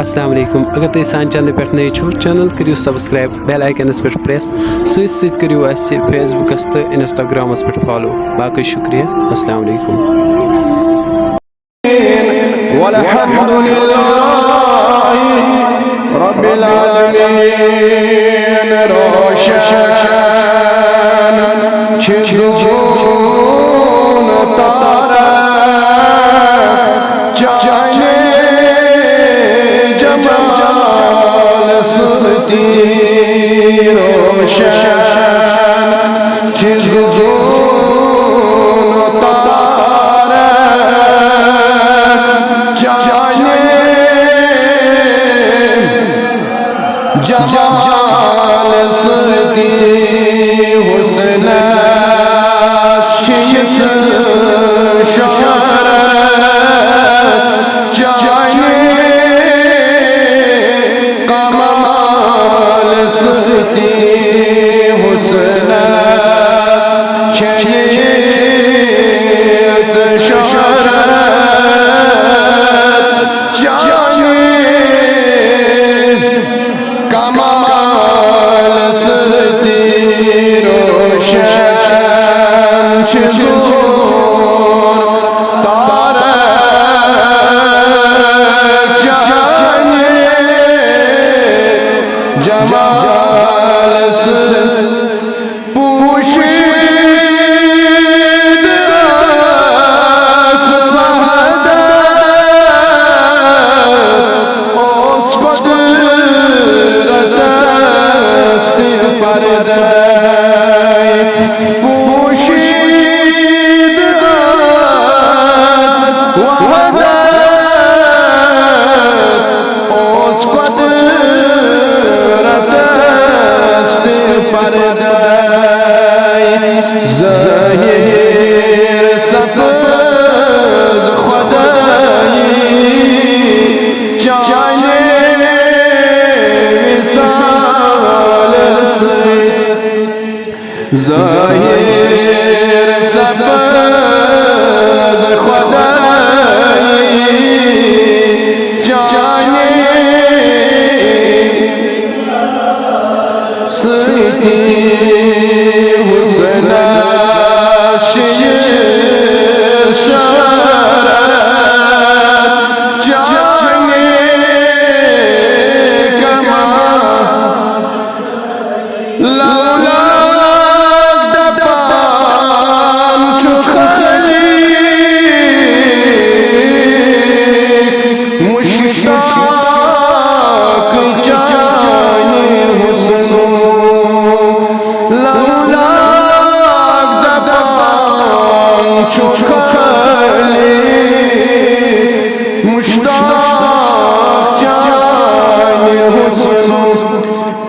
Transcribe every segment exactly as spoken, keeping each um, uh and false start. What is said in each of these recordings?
السلام علیکم۔ اگر تُہۍ سانہِ چینلہِ پٮ۪ٹھ نٔے چھِو، چینل کٔرِو سبسکرائب، بیل آیکنس پٮ۪ٹھ پریس۔ سۭتۍ سۭتۍ کٔرِو اَسہِ فیس بُکس تہٕ انسٹاگرامس پٮ۪ٹھ فالو۔ باقٕے شُکریہ۔ السلام علیکم۔ والحمد لله رب العالمين۔ روشن چھِ زُوزُون تارک چانہِ جمال سۭتی۔ روشن چھِ زُوزُون تارک چانہِ جمال سۭتی۔ حسنس چھِ یِژھ شہرت چانہِ کمال سۭتی۔ حسنس چھِ یِژھ شہرت چانہِ کمال سۭتی۔ روشن چھِ زُوزُون تارک چانہِ جمال سۭتۍ۔ پوشیدٕ ٲس وحدت، اوس قدرتس تہِ پردے۔ پوشیدٕ ٲس وحدت، اوس قدرتس تہِ پردے۔ ظٲہِر سپٕز خۄدٲیی چانہِ وِصال سۭتۍ۔ ظٲہِر سپٕز خۄدٲیی چانہِ سۭتی۔ حسنس چھِ یِژھ شہرت چانہِ کمال۔ لولا دپان چھُ خٲلی مشتاق چانہِ حسنُک۔ لولا دپان چھُ خٲلی مشتاق چانہِ حسنُک۔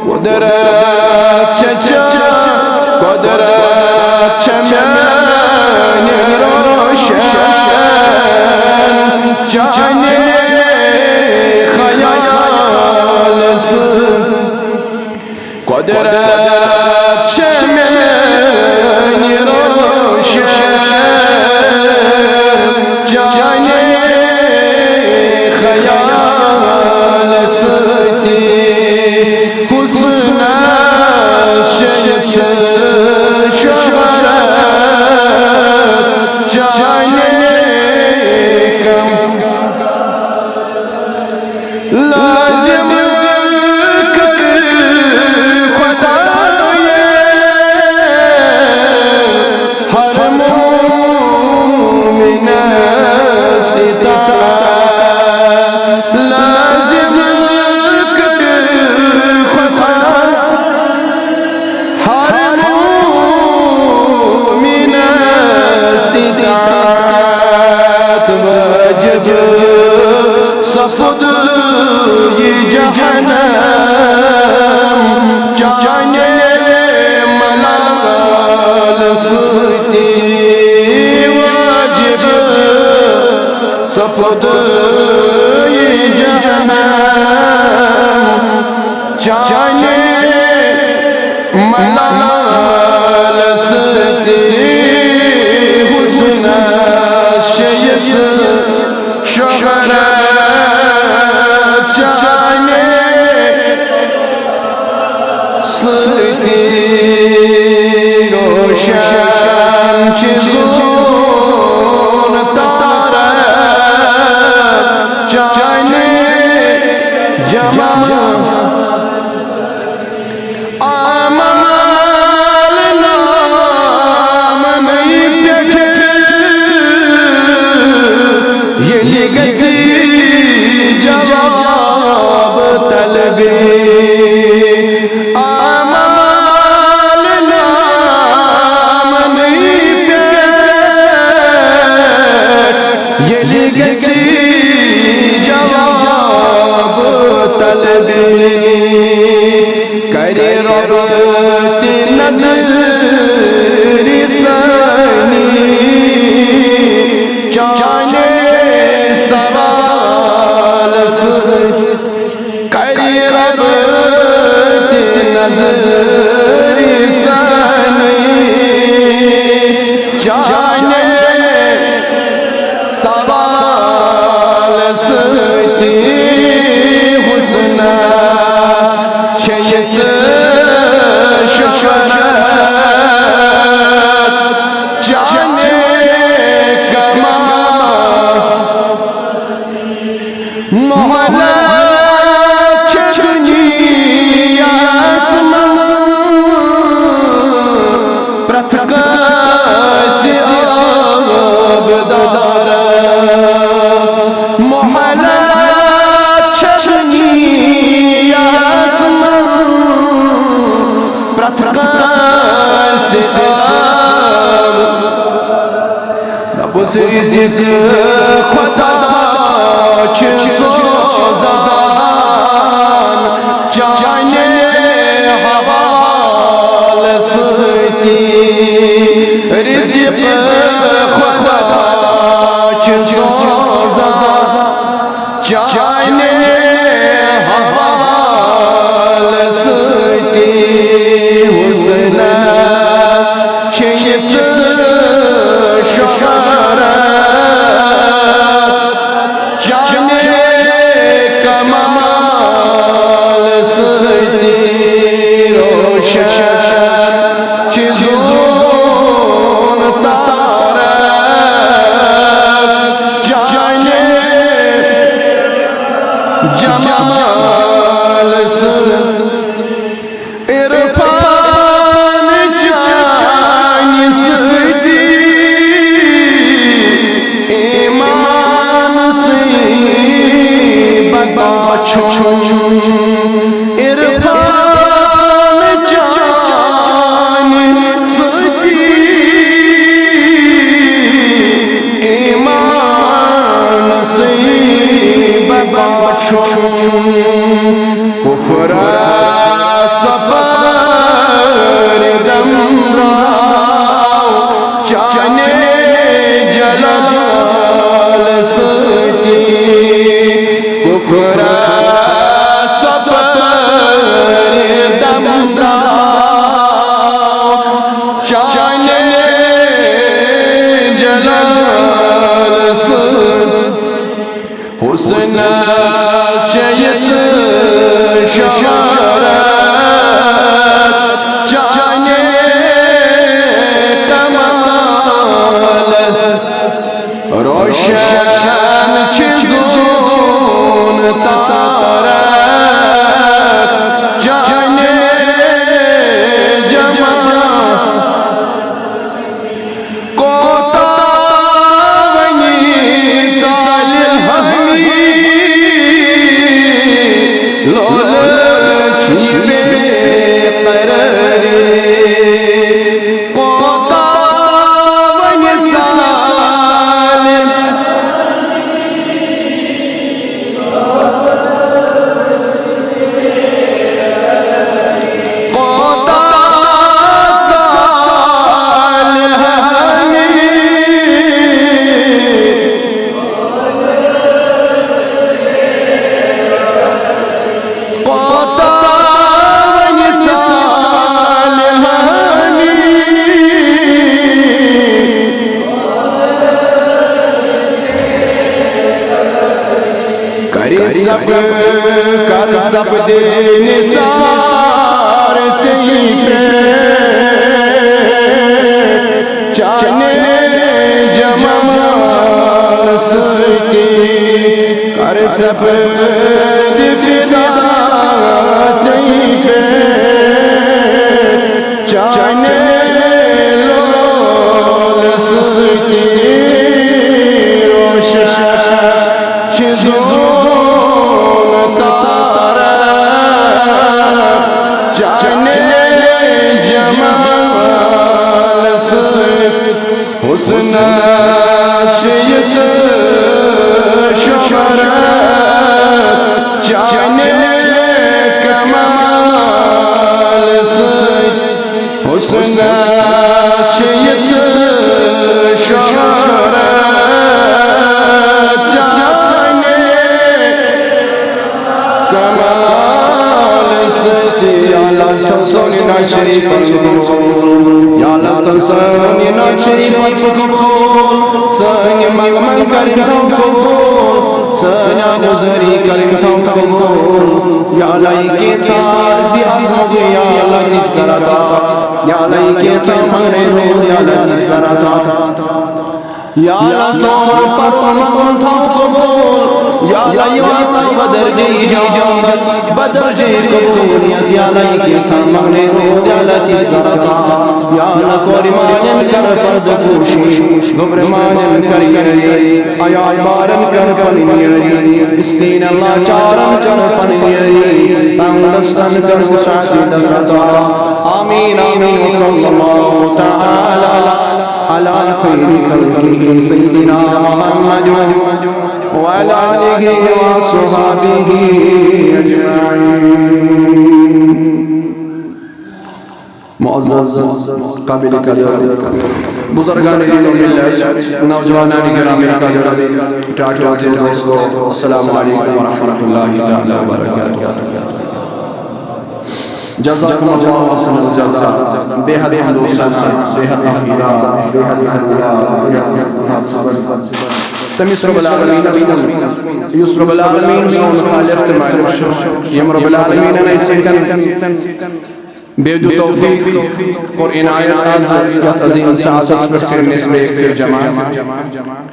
قدرت چھےٚ چانہِ، قدرت چھےٚ چانہِ روشن، چانہِ خیال سٕنٛز۔ قدرت چھےٚ چانہِ روشن، چانہِ خیال سۭتی۔ حسنس چھِ یِژھ شہرت چانہِ کم۔ لازم کر خدایہ ہر مومنس اطاعت۔ لازم کر خدایہ ہر مومنس اطاعت۔ واجب سپُد یہِ جہنم چانہِ ملال سۭتی۔ واجب سپُد یہِ جہنم چانہِ ملال سۭتی۔ حسنس چھِ یِژھ شہرت چانہِ جمع۔ اعمال نامنٕے پٮ۪ٹھ ییٚلہِ گژھِ جواب طلبی۔ اعمال نامنٕے پٮ۪ٹھ ییٚلہِ گژھِ جواب طلبی، کرِ رب تہِ نظرِ ثانی چانہِ سوال سۭتۍ۔ کرِ رب تہِ نظرِ ثانی چانہِ سوال سۭتۍ۔ حسنس چھے ژٕ شہرت چانہِ کمال۔ مہلت چھِ دُنیاہَس منٛز پرٛٮ۪تھ کٲنٛسہِ عٲبدارَس۔ مہلت چھِ دُنیاہَس منٛز پرٛٮ۪تھ کٲنٛسہِ عٲبدارَس۔ دوٚپُس، رزق خدا چھُ سوزان چانہِ حوالہٕ سۭتی۔ رزق خدا چھُ سوزان چانہِ حوالہٕ سۭتی۔ حسنس چھے ژٕ شہرت چانہِ کمال سۭتی۔ روشن چھِ زوٗن تارک چانہِ جمال سۭتۍ۔ عرفان چانہِ سۭتی ایمان سۭتۍ بچُن۔ عرفان چانہِ سۭتی ایمان سۭتۍ بچُن۔ کفرا ژۄپٲرۍ دم درٛاو چانہِ جلال سۭتی۔ کفرا ژۄپٲرۍ دم درٛاو چانہِ جلال سۭتۍ۔ حسنس چھے ژٕ شہرت چانہِ کمال۔ روشن چھِ زوٗن تارک چانہِ جمال۔ کوتاہ وَنہِ ژالہِ ہٲمی، لولہٕ چھِ بے قراری۔ کوتاہ وَنہِ ژالہِ کر سب، کر سب دے نثار ژےٚ پٮ۪ٹھ۔ چانہِ جمال سۭتی۔ سپد فدا تئی پہ، چانہ لولس سۭتی روشن چھِ زون تارا، چانہ جمالس سۭتۍ حسنس چھِ یِژھ شہرت، چانہِ کمال سۭتۍ حسنس چھِ یِژھ شہرت، چانہِ کمال سۭتۍ۔ یا اللہ، تھاو سٲنۍ نعت شریف قبول۔ یا اللہ، تھاو سٲنۍ نعت شریف قبول۔ سٲنۍ منٛگہٕ منٛگہٕ کٔرِن تھاو قبول۔ سٲنۍ عزری کٔرِن تھاو قبول۔ یا اللہ، یہِ کینٛژھا عرضی آسہِ، یا اللہ، تہِ کر عطا۔ یا اللہ، یہِ کینٛژھا منٛگنَے روٗد، یا اللہ، تہِ کر عطا۔ یا اللہ، سون پرُن منگُن تھاو قبول۔ یا اللہ، یہِ واتناو بدرجے اجابت، بدرجے قبولیت۔ یا اللہ، یہِ کینٛژھا منٛگنَے روٗد، یا اللہ، تہِ کر عطا۔ یا اللہ، کورِ مالٮ۪ن کر پردٕ پوشی، گوٚبرِ مالٮ۪ن کر یٲری، عیال بارن کر پنٕنۍ یٲری، مسکیٖنن لاچارن کر پنٕنۍ یٲری، تنگ دستن کر وسعت دست عطا۔ آمین، آمین۔ وصلی اللہ تعالی علی خیر خلقہ سیدنا محمد وعلی آلہ وصحبہ اجمعین۔ معزز قابل قدر بزرگان دین و ملت، نوجوانان گرامی قدر، ٹاٹو عزیز دوستو، السلام علیکم ورحمۃ اللہ تعالی وبرکاتہ۔ جزاکم اللہ احسن الجزاء۔ بے حد حمد و ثنا، بے حد حمد و ثنا، بے حد حمد و ثنا۔ تٔمِس رب العالمینس کُن، یُس رب العالمین سون خالق تہٕ مالک چھُ، ییٚمۍ رب العالمینن اَسہِ سۭتۍ بیٚیہِ دیُت توفیٖق اور عنایت آز یَتھ عظیٖم ساعتس پٮ۪ٹھ سٲنِس بیٚیہِ پھِرِ جمع۔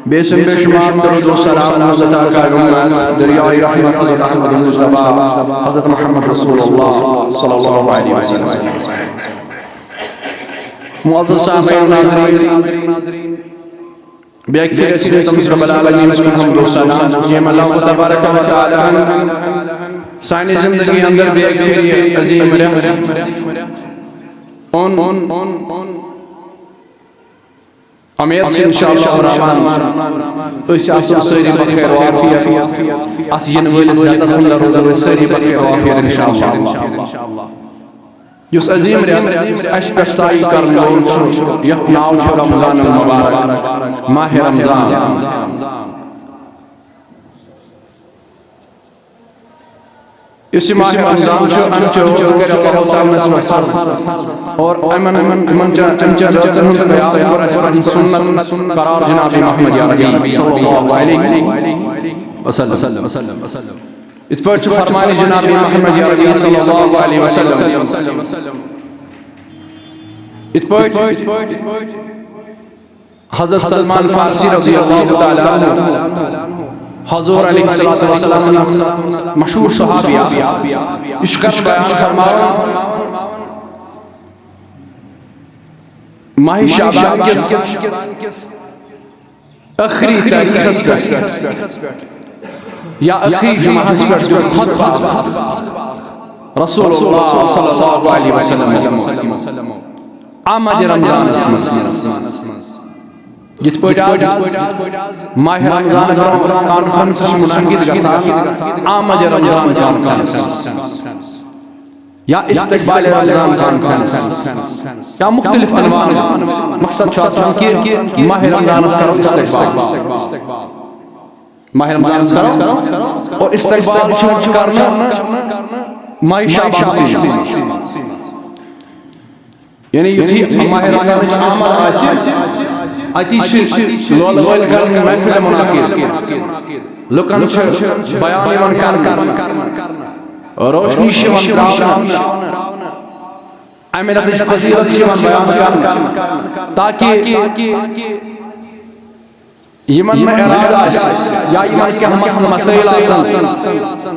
بیٚیہِ چھُم بے شُمار درود و سلام عطا کَرُن دریائے رحمت حضرت احمد مصطفیٰ، حضرت محمد رسول اللہ صلی اللہ علیہ وسلم۔ معزز سامعین ناظرین، بیٚیہِ اَکہِ پھِرِ ٲسۍ أسۍ تٔمِس رب العالمینس کُن حمد و ثنا، ییٚمۍ اللہ تبارک و تعالیٰ ہن سانہِ زندگی اندر بیٚیہِ اَکہِ پھِرِ یہِ عظیٖم رٮ۪تھ اوٚن۔ اُمید چھِ انشاءاللہ الرحمن أسۍ آسو سٲری بخیر و عافیت، اَتھ یِنہٕ وٲلِس رٮ۪تس اندر روزو أسۍ سٲری بخیر و عافیت انشاءاللہ۔ یُس عظیٖم رٮ۪تھ اَسہِ پٮ۪ٹھ سایہِ کرن وول چھُ، یَتھ ناو چھُ رمضان المبارک، ماہِ رمضان۔ یُس یہِ ماہِ رمضان چھُ، اَمہِ چیو کٔرۍ اللہ تعالیٰ ہن اَسہِ پٮ۪ٹھ فرض۔ اور یِمن، یِمن، یِمن چا-، یِمن چٮ۪ن رٲژن ہُنٛد قیام کوٚر اَسہِ پنُن سُنت قرار جناب محمد عربی صلی اللہ علیہ وسلم۔ یِتھ پٲٹھۍ چھُ فرمانہِ جناب محمد عربی صلی اللہ علیہ وسلم۔ یِتھ پٲٹھۍ حضرت سلمان فارسی رضی اللہ تعالیٰ عنہ حضور علیہ الصلوۃ والسلام مشہوٗر صحابی اکھ۔ یہِ چھُ کتھ کران، فرماوان، ماہِ شعبان کِس ٲخری تٲریٖخس پٮ۪ٹھ یا ٲخری جمعہس پٮ۪ٹھ دیُت خطبہ رسول اللہ صلی اللہ علیہ وسلم آمد رمضانس منٛز۔ یِتھ پٲٹھۍ آز ماہِ رمضان برٛونٛہہ کانفرنس چھِ منعقد گژھان، آمد رمضان کانفرنس۔ یا استقبال رمضان کانفرنس یا مختلف عنوان۔ مقصد چھُ آسان کہِ ماہِ رمضانس کرو استقبال، ماہِ رمضانس کرو اور استقبال چھُ کرنہٕ ماہِ شعبان سۭتۍ۔ یعنی یُتھُے ماہِ رمضانٕچ آمد آسہِ، اَتی چھِ لولہٕ وٲلۍ کران محفل منعقد، لُکن چھُ بیان یِوان کرنہٕ، روشنی چھِ یِوان تراونہٕ، اَمہِ رٮ۪تٕچ فضیلت چھِ یِوان بیان کرنہٕ، تاکہِ یِمن نہٕ ارادٕ آسہِ یا یِمن کینٛہہ مسلہٕ مسٲیِل آسن،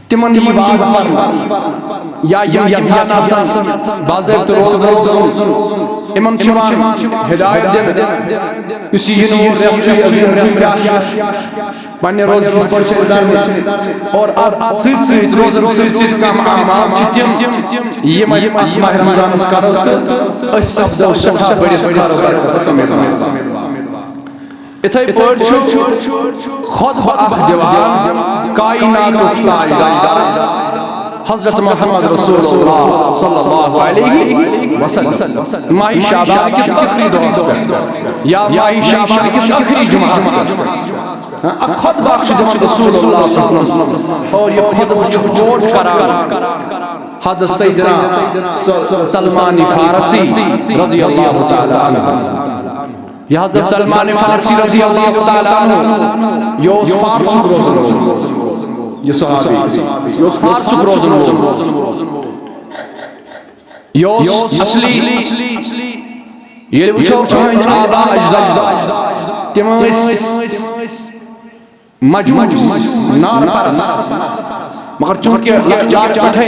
تِمن یی واز پرنہٕ، یا یِم یژھان آسن باضٲبطہٕ روزدر روزُن، یِمن چھُ یِوان ہدایت دِنہٕ، یُس یہِ یِنہٕ وول رٮ۪تھ چھُ، یہِ یِنہٕ وول رٮ۪تھ کیٛاہ چھُ؟ پننہِ روزٕ کِتھ پٲٹھۍ چھِ أسۍ درمٕژ؟ اور اتھ سۭتۍ سۭتۍ، روزن سۭتۍ سۭتۍ، کم اعمال چھِ تِم، یِم أسۍ اتھ ماہ رمضانس کرو تہٕ أسۍ سپدو سٮ۪ٹھاہ بٔڑِس کاروبارس منٛز۔ یِتھے پٲٹھۍ چھُ خطبہٕ اکھ دِوان کائناتُک تاجدار حضرت محمد رسول اللہ صلی اللہ علیہ وسلم۔ ماہ شعبان کِس ٲخری دۄہس پٮ۪ٹھ یا ماہ شعبان کِس ٲخری جمعہس پٮ۪ٹھ اکھ خطبہٕ اکھ چھُ دِوان رسول اللہ صلی اللہ علیہ وسلم، اور یہِ خطبہٕ چھُ quote کران حضرت سیدنا س-، سلمان فارسی رضی اللہ تعالی عنہ۔ یہِ حضرت سلمان فارسی رضی اللہ تعالی عنہ، یہِ اوس فارسُک روزن وول، یہِ صحابی، یہِ اوس فارسُک روزن وول۔ یہِ اوس اصلی، ییٚلہِ وٕچھو، چٲنۍ آبا اجداد، تِم ٲسۍ مجوس، نار پرست۔ مگر چونکہ لۄکچار پٮ۪ٹھے،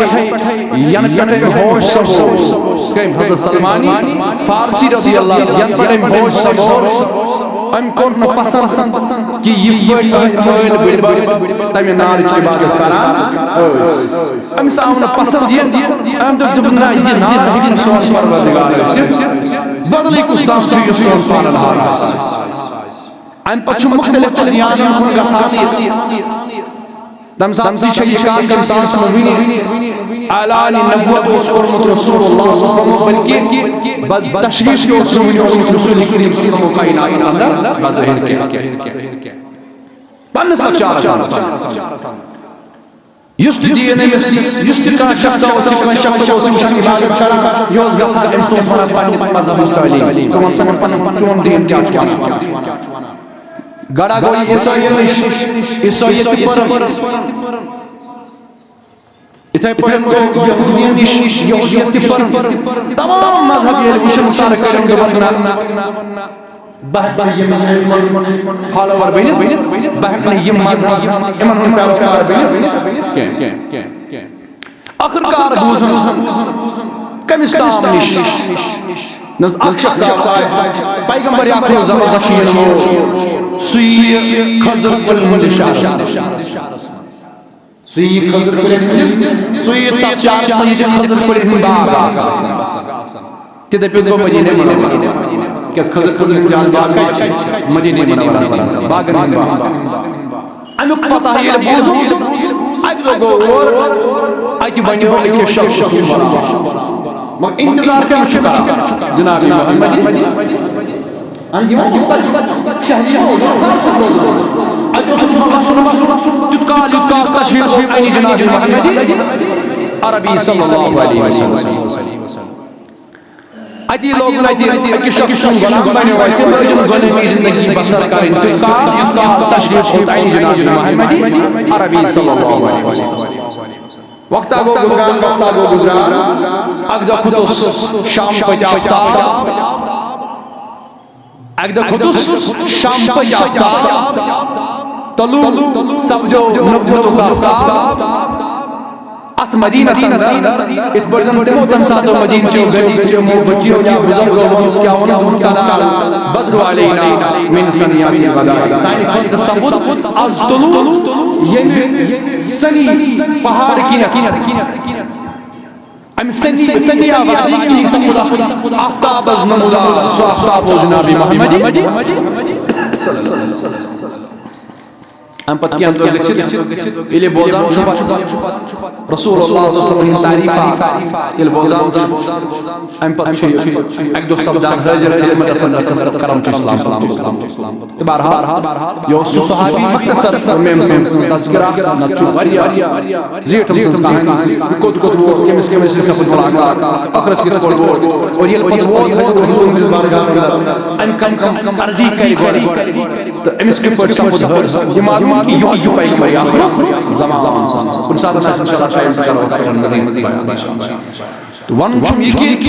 ینہٕ پٮ۪ٹھ أمۍ ہوش سنبھول، کٔمۍ؟ حضرت سلمانی فارسی رضی اللہ عنہ، ینہٕ پٮ۪ٹھ أمۍ ہوش سنبھول، أمۍ کوٚر نہٕ پسند کہِ یہِ پٲٹھۍ أہٕنٛدۍ مٲلۍ بٔڈۍ بب تمہِ نارٕچ عبادت کران ٲسۍ۔ أمِس آو نہٕ پسند یہِ، أمۍ دوٚپ، دوٚپُن، نہ، یہِ نار ہیٚکہِ نہٕ سون پروردگار ٲسِتھ، بدلٕے کُس تام چھُ یُس سون پالنہار آسہِ۔ امہِ پتہٕ چھُ مختلف ادیانن کُن گژھان یہِ۔ تمہِ ساتہٕ تہِ چھےٚ یہِ کتھ، تمہِ ساتہٕ چھُنہٕ وُنہِ اعلان نبوت اوس کوٚرمُت رسول اللہ صلی اللہ علیہ وسلم، بلکہ بل تشریف تہِ اوس نہٕ وُنہِ اوسمُت رسول کریم صلی اللہ علیہ وسلم کائناتس اندر بظاہر کینٛہہ۔ پننِس لۄکچارس اندر۔ یُس تہِ دین أمِس، یُس تہِ کانٛہہ شخص اوس، یُس کانٛہہ شخص اوس، یُس عبادت کران، یہِ اوس گژھان أمۍ سُنٛد وَنان پننِس مذہبٕچ تعلیٖم۔ ژٕ وَن سا مےٚ پنُن، چون دین کیٛاہ چھُ وَنان؟ گڑا گوٚو یہِ عیسٲییَت نِش، عیسٲییَت تہِ پٔرٕن۔ یِتھَے پٲٹھۍ گوٚو یہوٗدیَت نِش، یہوٗدیَت تہِ پٔرٕن۔ تمام مذہب ییٚلہِ وٕچھن، سارے کٔرِن دوٚپُن، نہ، بہٕ ہٮ۪کہٕ نہٕ یِم فالوور بٔنِتھ، بہٕ ہٮ۪کہٕ نہٕ یِم مذہب، یِمن ہُنٛد پیروکار بٔنِتھ کینٛہہ۔ ٲخٕر کار بوٗزُن کٔمِس تام نِش؟ نہ حظ، اکھ شخص آسہِ، پیغمبر یعقوب زمان چھُ یِنہٕ وول، سُہ یِیہِ خضر کُلٮ۪ن ہٕنٛدِس شہرس منٛز۔ سُہ یی خضر کُلٮ۪ن ہٕنٛدِس، سُہ یی تَتھ شہرَس منٛز، ییٚتہِ خضر کُلٮ۪ن ہٕنٛدۍ باغ آسان۔ تہِ دَپہِ، گوٚو مدیٖنہ منورہ۔ کیٛازِ خضر کُلٮ۪ن ہٕنٛدۍ زیادٕ باغ کَتہِ چھِ؟ مدیٖنہ منورہ آسان، باغَن ہٕنٛدۍ باغ۔ اَمیُک پتہ ییٚلہِ بوٗزُن، اَکہِ دۄہ گوٚو اور، اَتہِ بَنیو أکِس شخص سُنٛد بَناو۔ مگر اِنتظار کٔمِس چھُ کران؟ جناب محمد۔ اَہَن، یِمو اوس تَتہِ شہری اوس، خاص اوس روزان۔ اَتہِ اوس نہٕ مطلب سُہ، سُہ، تیُتھ کال، یُتھ کال تشریٖف اوس اَمہِ جناب محمد عربی صلی اللہ علیہ وسلم۔ اَتی لوگ اَتہِ أکِس شخص سُنٛد غلام بَنیو اَتہِ، لٲجِن غلٲمی زندگی بسر کَرٕنۍ۔ تیُتھ کال، یُتھ کال تشریٖف اوس اَمہِ جناب محمد عربی صلی اللہ علیہ وسلم۔ وقتہ گوٚو گُزران، وقتہ گوٚو گُزران۔ اَکہِ دۄہ کھوٚتُس شام پٔتۍ آفتاب۔ اَکہِ دۄہ کھوٚتُس شام پٔتۍ آفتاب، طلوع سپدیو نبوتُک آفتاب۔ اَتھ مدیٖنس اندر، یِتھ پٲٹھۍ زن تِمو تَمہِ ساتہٕ مدیٖنہٕ چیو غریٖب چیو یِمو بچیو یا بزرگو ووٚن، کیٛاہ ووٚن؟ دوٚپُن، طلع البدر علینا من ثنیات الوداع۔ سانہِ خٲطرٕ سپُد از طلوع ییٚمہِ سنی پہاڑ کِنٮ۪تھ۔ امہِ سنی، سنی آواز یہِ سپُد اکھ آفتاب از نمودار، سُہ آفتاب اوس جناب محمدی۔ امہِ پتہٕ کینٛہہ دۄہ گٔژھِتھ ییٚلہِ بوزان چھُ پتہٕ رسول اللہ صلی اللہ علیہ وسلم ہٕنٛز تعریٖفہ، ییٚلہِ بوزان چھُ، امہِ پتہٕ چھُ یہِ اکہِ دۄہ سپدان حٲضِر خدمتس اندر، کرم چھُ اسلام۔ تہٕ بہرحال، یہِ اوس سُہ صحابی، مختصر کوٚر مےٚ أمۍ سٕنٛز تذکرہ، نتہٕ چھُ واریاہ زیٖٹھ أمۍ سٕنٛز کہانی، یہِ کوٚت کوٚت ووت، کٔمِس کٔمِس سۭتۍ سپُد مُلاقات، ٲخرس کِتھ پٲٹھۍ ووت، اور ییٚلہِ پتہٕ ووت حضرت حضور ہٕنٛدِس بارگاہس اندر، أمۍ کم کم عرضی کرِ گۄڈٕ، تہٕ أمِس کِتھ پٲٹھۍ سپُد حٲضِر، یہِ معلوم کہِ یہِ چھُ پیغمبر آخرُک زمان۔ کُنہِ ساتہٕ آسہِ انشاءاللہ ٹائم، کرو مزید بیان۔ تہٕ وَنُن چھُم یہِ کہِ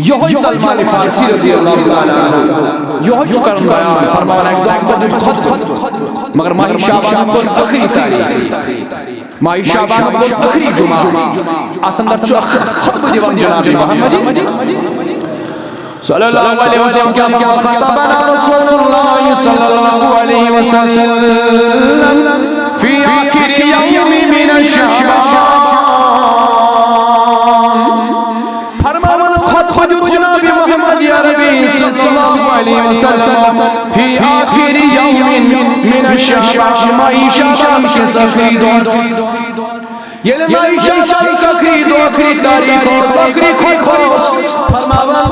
یِہوٚے سلمان فارسی رضی اللہ تعالیٰ عنہ، یہوے چھُ کران بیان، فرماوان اکہِ دۄہ ہسا دیُت خطبہٕ، مگر ماہِ شعبانُک اوس ٲخری تاریخ، ماہِ شعبانُک اوس ٲخری جمعہ، اتھ اندر چھُ اکھ خطبہٕ دِوان جناب محمد صلی اللہ علیہ وسلم، کیا فرمایا؟ خطبنا رسول اللہ صلی اللہ علیہ وسلم فی آخر یوم من شعبان۔ فرماوان خطبہٕ دیُت جناب محمد عربی صلی اللہ علیہ وسلم فی آخر یوم من شعبان، ماہِ شعبان کِس ٲخری دۄہس۔ ییٚلہِ ماہِ شعبانُک ٲخری دۄہ، ٲخری تاریخ اوس، ٲخری خطبہٕ اوس، فرماوان،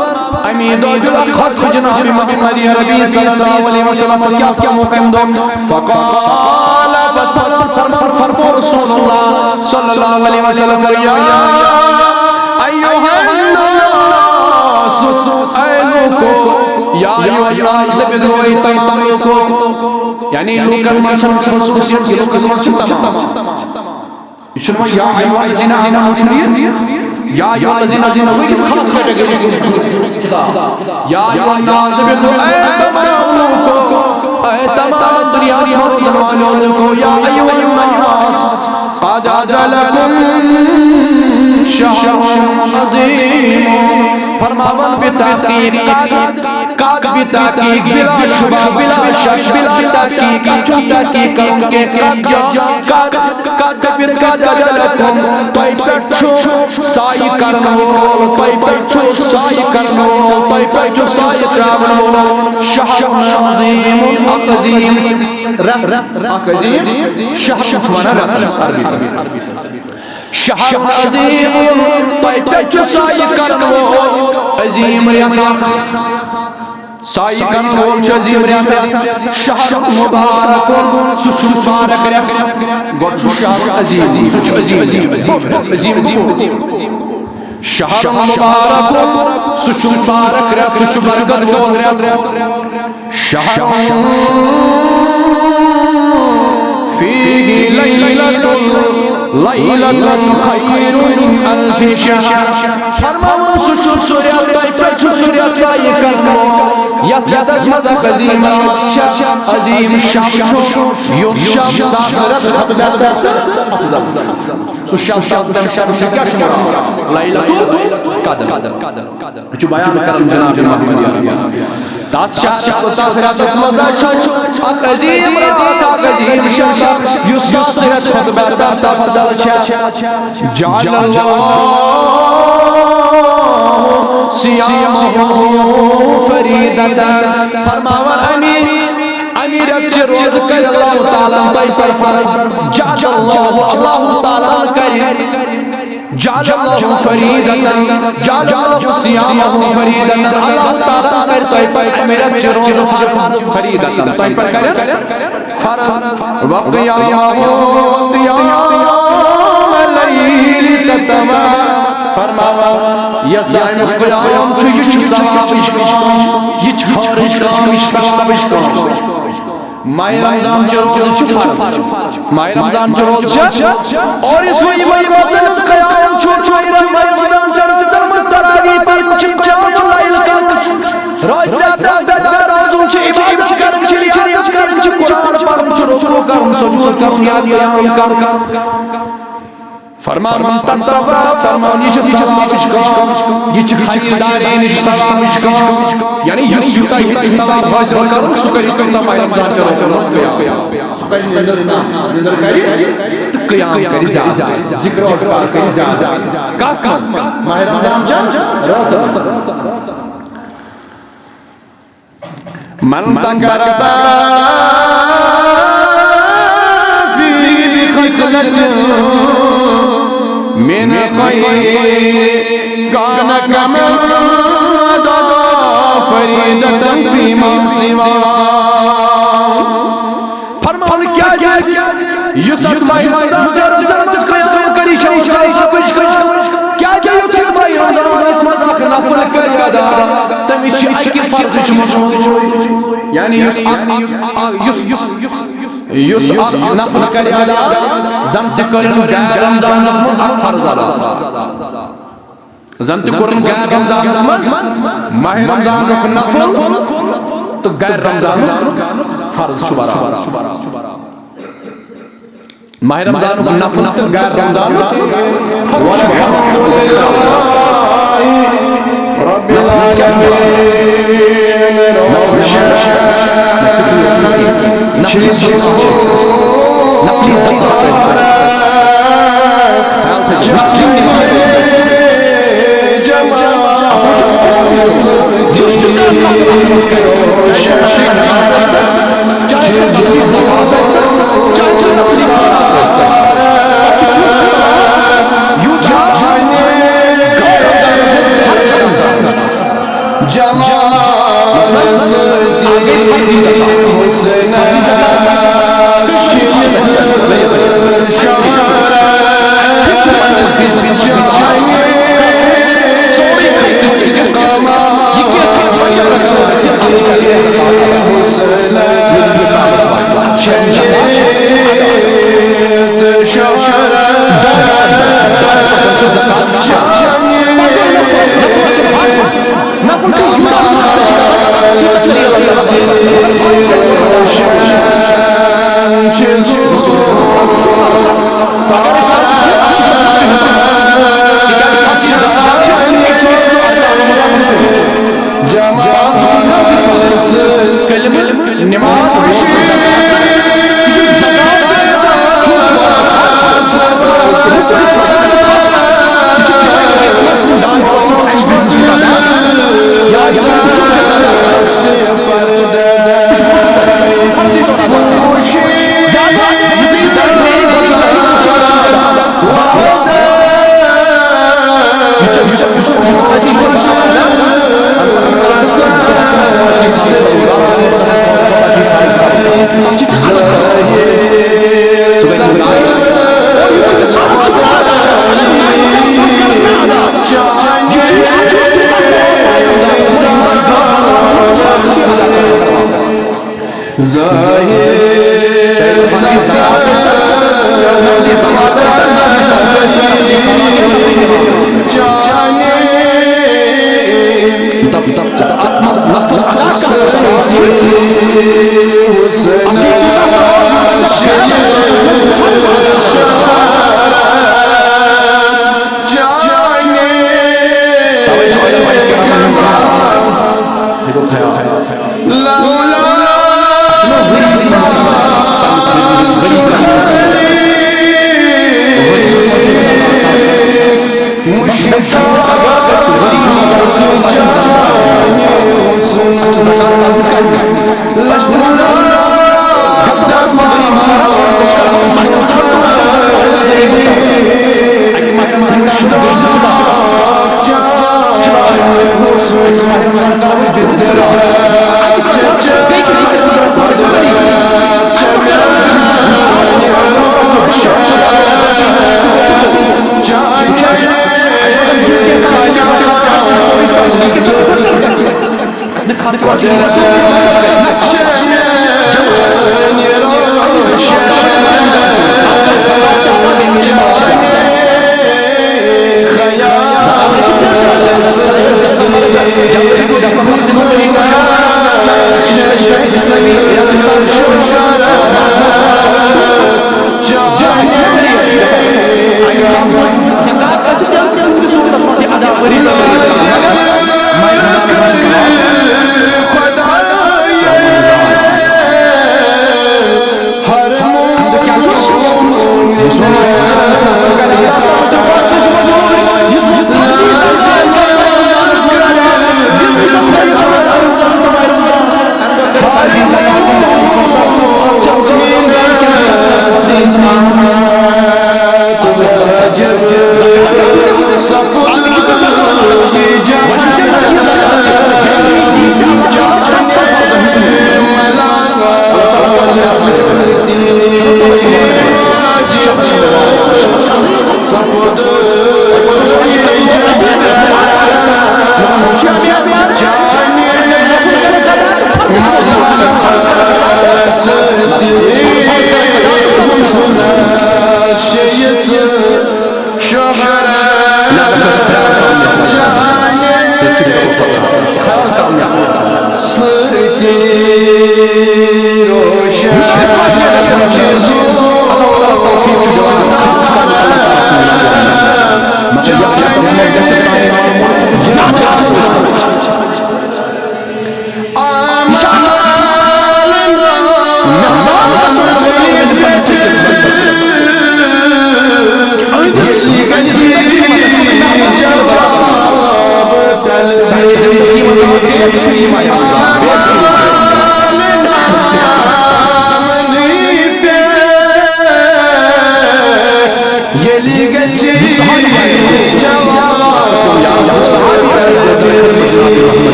امی دۄہ دیُت اکھ خطبہٕ جناب محمد عربی صلی اللہ علیہ وسلم۔ کیٛاہ فرموو تَمہِ دۄہ؟ فقال، بس فرمان فرموو رسول اللہ صلی اللہ علیہ وسلم، یا ایھا الناس، اے لوکو، یا ایھا الناس، دٔپِتھ گوٚو، اے تمام لوکو۔ یعنی لوٗکن منٛز چھَنہٕ خصوٗصیت، یہِ لوٗکن منٛز چھِ تمام۔ یہِ چھُنہٕ وۄنۍ یا ایھا الذین آمنو چھُنہٕ یہِ، یا ایھا الذین آمنو گوٚو أکِس خاص category ہُنٛد خطاب۔ یا ایھا الناس، دٔپِتھ گوٚو، اے تمام لوٗکو، اے تمام دُنیاہَس منٛز روزَن والٮ۪و لوٗکو، یا ایھا الناس، قد اتی لکم شہر عظیم۔ فرماوان بتحقیق قد، قد بتحقیق، بلا شبہ، بلا شک، بلا تحقیق، اتھ چھُنہٕ تحقیق کرُن کینٛہہ، قد جاء، قد، قد دٔپِتھ قد اتی لکم، تۄہہِ پٮ۪ٹھ چھُ سایہِ کرن وول، تۄہہِ پٮ۪ٹھ چھُ سایہِ کرن وول، تۄہہِ پٮ۪ٹھ چھُ سایہِ تراون وول، شہر عظیم، اکھ عظیم رٮ۪تھ، اکھ عظیم شہر چھُ وَنان رٮ۪تَس عربی۔ شہر عظیم، تۄہہِ پٮ۪ٹھ چھُ سایہِ کرن وول عظیم رٮ۪تھ اکھ۔ سایہِ کرن وول چھُ عظیم رٮ۪تھ اکھ۔ شہر مبارک، سُہ چھُ مبارک رٮ۪تھ۔ گۄڈٕ چھُ شہر عظیم، سُہ چھُ عظیم، عظیم، عظیم۔ شہر مبارک، سُہ چھُ مبارک رٮ۪تھ، سُہ چھُ برکت وول رٮ۪تھ۔ شہر فیہ لیلۃ، لیلۃ خیر من الف شہر۔ فرماوان سُہ چھُ سُہ رٮ۪تھ، تۄہہِ پٮ۪ٹھ چھُ سُہ رٮ۪تھ سایہِ کرن وول، یتھ رٮ۪تس منٛز اکھ عظیم رات چھےٚ، عظیم شب چھُ، یُس شب ساس رٮ۪تھ کھۄتہٕ بہتر تہٕ افضل چھُ۔ سُہ شب، شب، تَمہِ شب چھُ کیٛاہ چھُ مراد؟ لیلۃ القدر۔ یہِ چھُ بیان کران جناب محمد عربی۔ تتھ شب، تتھ رٮ۪تس منٛز چھُ اکھ عظیم رات، اکھ عظیم شب، یُس ساس رٮ۪تھ کھۄتہٕ بہتر تہٕ افضل چھےٚ۔ جعل اللہ صیامہ فریضۃ۔ فرماوان امی، امی رٮ۪تہٕ چہِ روزٕ کرِ اللہ تعالیٰ ہن تۄہہِ پٮ۪ٹھ فرض۔ جعل اللہ، اللہ تعالیٰ ہن کرِ۔ جعل اللہ فریضۃ، جعل اللہ صیامہ فریضۃ۔ اللہ تعالیٰ ہن کرِ تۄہہِ پٮ۪ٹھ امی رٮ۪تہٕ چہِ روزٕ فرض، فریضۃ۔ تۄہہِ پٮ۪ٹھ کرِ فرض۔ وقیامہ، وقیام لیلۃ التطوع۔ فرماوان، یۄس اَمیُک قیام چھُ، یہِ چھُ ثوابٕچ کٲم، یہِ چھِ خٲرٕچ کٲم، یہِ چھِ ثوابٕچ کٲم۔ ماہِ رمضان چہِ روزٕ چھِ فرض۔ ماہِ رمضان چہِ روزٕ چھِ۔ اور یُس وۄنۍ یِمَن راتَن ہُنٛد قیام چھُ، ماہِ رمضان چہِ راتَن منٛز تراویح پَرٕنۍ چھِ، قیام اللیل کَرُن چھُ۔ رٲژ راتَن پٮ۪ٹھ روزُن چھُ، عبادت کرٕنۍ چھِ، ریاضت کرٕنۍ چھِ، قرآن پرُن چھُ، رکوع کرُن، سجود کرُن یا قیام کرُن۔ فرمان من تطوع، فرمان یہِ چھِ ثوابٕچ کٲم، یہِ چھِ خریدارین، یہِ چھِ ثوابٕچ کٲم۔ یعنی یُس یوٗتاہ یوٗتاہ ثواب حٲصِل کرُن، سُہ کرِ تیوٗتاہ ماہِ رمضان چہِ راتہِ منٛز قیام۔ سُہ کرِ نِندٕر نہ، نِندٕر کرِ تہٕ قیام کرِ زیادٕ، ذکر و اذکار کرِ زیادٕ۔ کتھ منٛز؟ ماہِ رمضان چٮ۪ن رٲژن منٛز۔ من تقرب فی بخصلۃ من خیر کان کمن ادا فریضۃ فیما سواه۔ فرمان کیا ہے؟ یُس اتھ ماہِ رمضان چہِ رٲژن منٛز قیام کرِ، یہِ چھِ ثوابٕچ کٲم۔ کیٛازِ یُس اتھ ماہِ رمضانس منٛز اکھ نفل کرِ ادا، تٔمِس چھِ اکہِ فرضٕچ مۄہر۔ یعنی یُس اکھ، یُس، یُس، یُس اکھ نفل کرِ ادا، زن تہِ کٔرِن غیر رمضانس منٛز اکھ فرض ادا۔ زن تہِ کوٚرُن غیر رمضانس منٛز ماہِ رمضانُک نفل، تہٕ غیر رمضانُک فرض چھُ برابر۔ ماہِ رمضانُک نفل تہٕ غیر رمضانُک فرض چھُ برابر۔ رب العالمین۔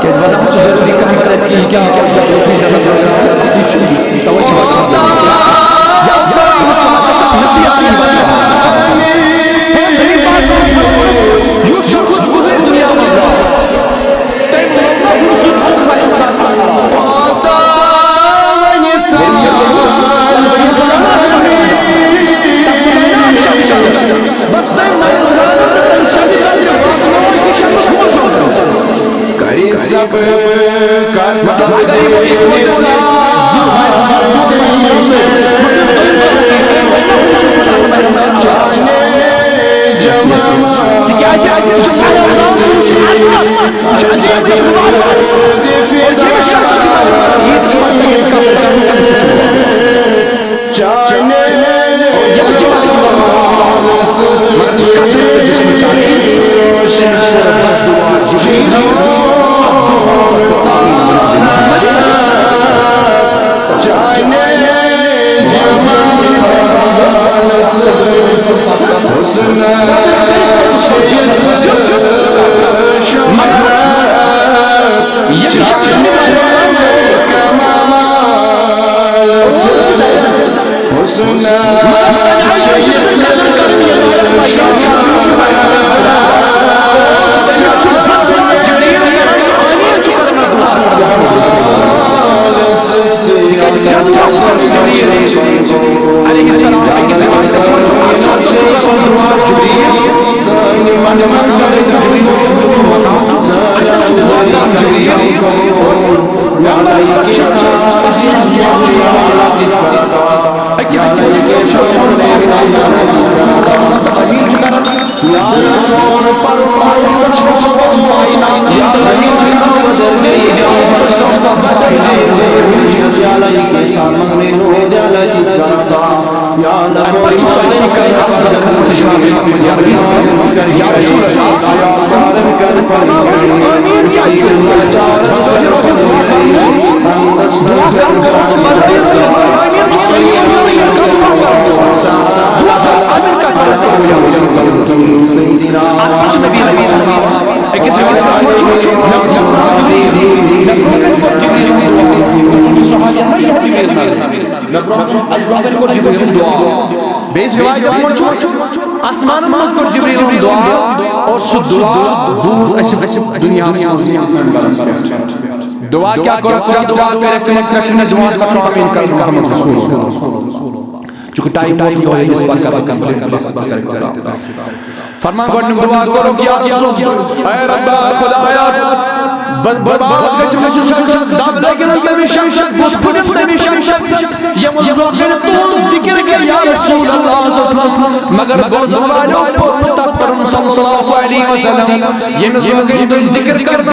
کیٛازِ وضاحت چھِ ضروٗری، کانٛہہ مطلب کہِ یہِ کیٛاہ، کیٛاہ، کیٛاہ، کیٛاہ، کیٛاہ، کیٛاہ، اصلی چھُ یہِ، توے چھِ وجہ۔ تِکیٛازِ اَتہِ چھُ عظمت، یہِ چھُ عظمت، یہِ چھُ عظمت۔ اور ییٚمِس شخصس منٛز یہِ تہِ پَتہٕ یِژھ کَتھ چھِ کران، تٔمِس چھُ اور ییٚمِس یہِ مطلب مگر یُس قدرت تہٕ جسمہٕ چاہے، تٔمِس چھُ بس دُعا جبریل، بیٚیِس رِوایتَس منٛز چھُ، آسمانَن منٛز کوٚر جبریٖلَن دُعا اور سُہ دُعا بوٗز اَسہِ دُنیاہَس منٛز پیغمبرَس پٮ۪ٹھ۔ دُعا کیٛاہ کوٚرُکھ، کیٛاہ دُعا کٔرِکھ تِمَن ترٛٮ۪شوٕنی دُعا پٮ۪ٹھ چھُ آمین کَرُن محمد رسول اللہ۔ چونکہ ٹائم ووت یِہوٚے، أمِس پَتہٕ کَرو complete، بَس، بَس، بَس۔ فرمان گۄڈٕنیُک دُعا کوٚرُکھ، یا رسول، اے ربا، خدایا، بر-، برباد گژھِ مےٚ سُہ شخص، دَب لَگہِ نہٕ تٔمِس شخصَس، بُتھ پھُٹہِ نہٕ تٔمِس شخصَس، ییٚمہِ لوکَن تُہُنٛد ذِکِر گٔے، یا رسول اللہ صلی اللہ علیہ وسلم، مگر بوزَن والیو پوٚر نہٕ تَتھ پَرُن صلی اللہ علیہ وسلم، ییٚمہِ لوکَن تُہُنٛد ذِکِر کَرُن۔